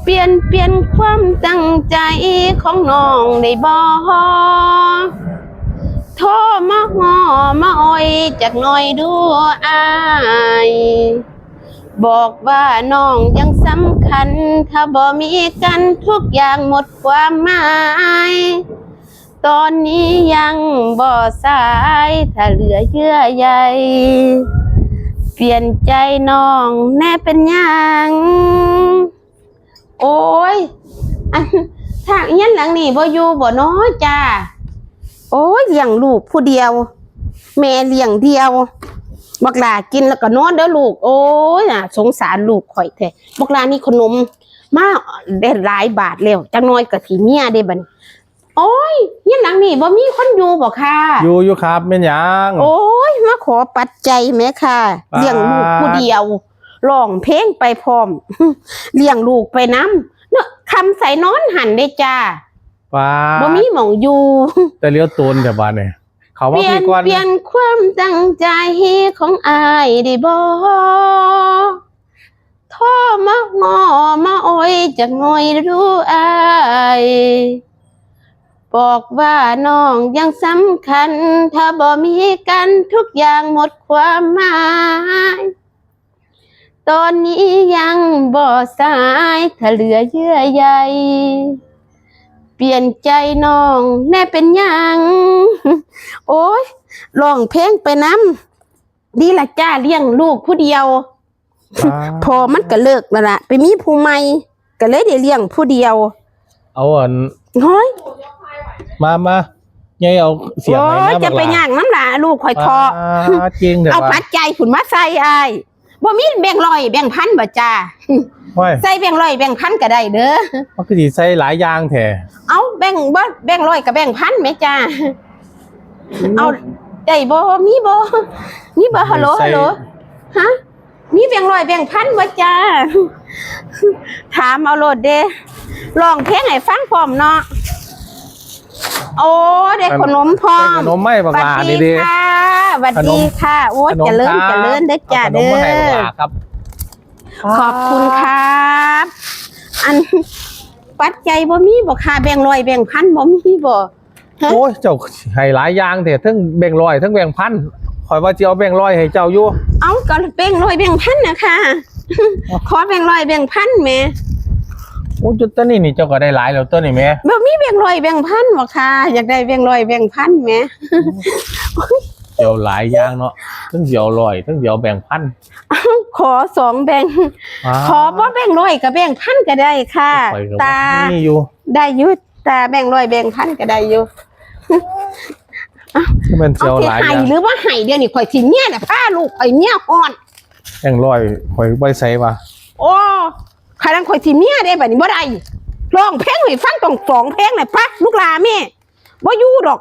ປ່ຽນ ປ່ຽນຄວາມຕັ້ງໃຈຂອງນ້ອງໄດ້ບໍ່? ໂທມາຫໍ່ມາໂອຍຈັກໜ່ອຍດູອ້າຍ, ບອກວ່ານ້ອງຍັງສຳຄັນ, ຖ້າບໍ່ມີກັນທຸກຢ່າງໝົດຄວາມໝາຍ. ຕອນນີ້ຍັງບໍ່ສາຍ, ຖ້າເຫຼືອເຍື່ອໃຍ, ປ່ຽນໃຈນ້ອງແນ່ເປັນຫຍັງ? ໂອ້ຍ ອັນ ທາງຮຽນຫຼັງນີ້ບໍ່ຢູ່ບໍ່ນໍຈ້າ? ໂອ້ຍ ລ້ຽງລູກຜູ້ດຽວ, ແມ່ລ້ຽງດຽວ, ບັກຫຼ້າກິນແລ້ວກໍນອນເດີລູກ. ໂອ້ຍ ໜ້າສົງສານລູກຂ້ອຍແທ້. ບັກຫຼ້າມີຂະໜົມມາໄດ້ຫຼາຍບາດແລ້ວ, ຈັກໜ່ອຍກໍຊິເມຍເດ້ບັດນີ້. ໂອ້ຍ ເຮືອນຫຼັງນີ້ບໍ່ມີຄົນຢູ່ບໍ່ຄະ? ຢູ່ ຢູ່ຄັບ ແມ່ນຫຍັງ? ໂອ້ຍ ມາຂໍປັດໄຈແໝ່ຄະ, ປາດ ລ້ຽງລູກຜູ້ດຽວ, ຮ້ອງເພງໄປພ້ອມ, ລ້ຽງລູກໄປນຳເນາະ, ຄ່ຳໃສນອນຫັ້ນເດ້ຈ້າ. ປາດ ບໍ່ມີໝ່ອງຢູ່. ແຕ່ຫຼຽວໂຕນແທ້ບາດນີ້, ເຂົ້າມາ ປ່ຽນ ພີ້ກ່ອນ. ປ່ຽນຄວາມຕັ້ງໃຈຂອງອ້າຍໄດ້ບໍ່? ໂທມາຫໍ່ມາໂອຍຈັກໜ່ອຍດູອ້າຍ, ບອກວ່ານ້ອງຍັງສຳຄັນ, ຖ້າບໍ່ມີກັນທຸກຢ່າງໝົດຄວາມໝາຍ. ຕອນນີ້ຍັງບໍ່ສາຍ, ຖ້າເຫຼືອເຍື່ອໃຍ, ປ່ຽນໃຈນ້ອງແນ່ເປັນຫຍັງ? ໂອ້ຍ ຮ້ອງເພງໄປນຳ. ດີລະຈ້າ, ລ້ຽງລູກຜູ້ດຽວ. ປາດ ພໍ່ມັນກໍເລີກແລ້ວລະ, ໄປມີຜູ້ໃໝ່, ກໍເລີຍໄດ້ລ້ຽງຜູ້ດຽວ. ເອົາອັນ ໂອ້ຍ ມາ ມາ ຍາຍເອົາສຽງໃຫ້ມາ. ໂອ້ຍ ຢ່າໄປ ບັກຫຼ້າ ຍ່າງນຳຫຼ້າ, ລູກຂ້ອຍເທາະ. ປາດ ເກັ່ງແທ້. ເອົາປັດໄຈພຸ້ນມາໃສ່ອ້າຍ. ບໍ່ມີແບງຮ້ອຍແບງພັນບໍ່ຈ້າ? ໂອ້ຍ ໃສ່ແບງຮ້ອຍແບງພັນກໍໄດ້ເດີ. ມັນຄືຊິໃສ່ຫຼາຍຢ່າງແທ້? ເອົາແບງ ບໍ່ ແບງຮ້ອຍກັບແບງພັນແໝ່ຈ້າ. ເອົາ ໄດ້ບໍ່? ມີບໍ່? ມີບໍ່? ຮັລໂຫຼ ຮັລໂຫຼ ຮະ? ມີແບງຮ້ອຍແບງພັນບໍ່ຈ້າ? ຖາມເອົາໂລດເດ້. ຮ້ອງເພງໃຫ້ຟັງພ້ອມເນາະ. ໂອ້ ໄດ້ຂະໜົມພ້ອມ. ຂະໜົມໃຫ້ບັກຫຼ້ານີ້ເດ້. ຫວັດດີຄ່ະ ຫວັດດີຄ່ະ. ໂອ້ ຂະໜົມ ຈະເລີນ ຈະເລີນເດີຈ້າເດີ. ຂະໜົມມາໃຫ້ບັກຫຼ້າຄັບ. ຂອບຄຸນຄັບ. ອັນ ປັດໄຈບໍ່ມີບໍ່ຄະ? ແບງຮ້ອຍແບງພັນບໍ່ມີບໍ່? ຮະ? ໂອ້ຍ ເຈົ້າໃຫ້ຫຼາຍຢ່າງແທ້, ເທິງແບງຮ້ອຍ ເທິງແບງພັນ. ຂ້ອຍວ່າຊິເອົາແບງຮ້ອຍໃຫ້ເຈົ້າຢູ່. ເອົາ ກໍແບງຮ້ອຍແບງພັນນະຄະ. ຂໍແບງຮ້ອຍແບງພັນແໝ່. ໂອ້ ຈຸດຕອນນີ້ນີ້ເຈົ້າກໍໄດ້ຫຼາຍແລ້ວຕົວນີ້ແໝ່. ບໍ່ມີແບງຮ້ອຍແບງພັນບໍ່ຄະ? ຢາກໄດ້ແບງຮ້ອຍແບງພັນແໝ່. ເຈົ້າຫຼາຍຢ່າງເນາະ, ເທິງຊິເອົາຮ້ອຍ ເທິງຊິເອົາແບງພັນ. ເອົາ ຂໍສອງແບງ. ອ້າວ ຂໍບໍ່ແບງຮ້ອຍກໍແບງພັນກໍໄດ້ຄ່ະ. ຂ້ອຍກໍ ຕາ ມີຢູ່ ໄດ້ຢູ່. ຕາ ແບງຮ້ອຍແບງພັນກໍໄດ້ຢູ່. ເອົາ ຄືແມ່ນເຈົ້າຫຼາຍ ເອົາ ຊິໃຫ້ຫຼືບໍ່ໃຫ້? ດຽວນີ້ຂ້ອຍຊິເມຍລະ ພາລູກຂ້ອຍເມຍຮ້ອນ. ແບງຮ້ອຍຂ້ອຍໄວ້ໃສວະ? ໂອ້ ຄັນນັ້ນຂ້ອຍຊິເມຍເດ້ ບັດນີ້ບໍ່ໄດ້. ຮ້ອງເພງໃຫ້ຟັງຕ້ອງສອງເພງນະ. ໄປ ລູກຫຼ້າແມ່ບໍ່ຢູ່ດອກ.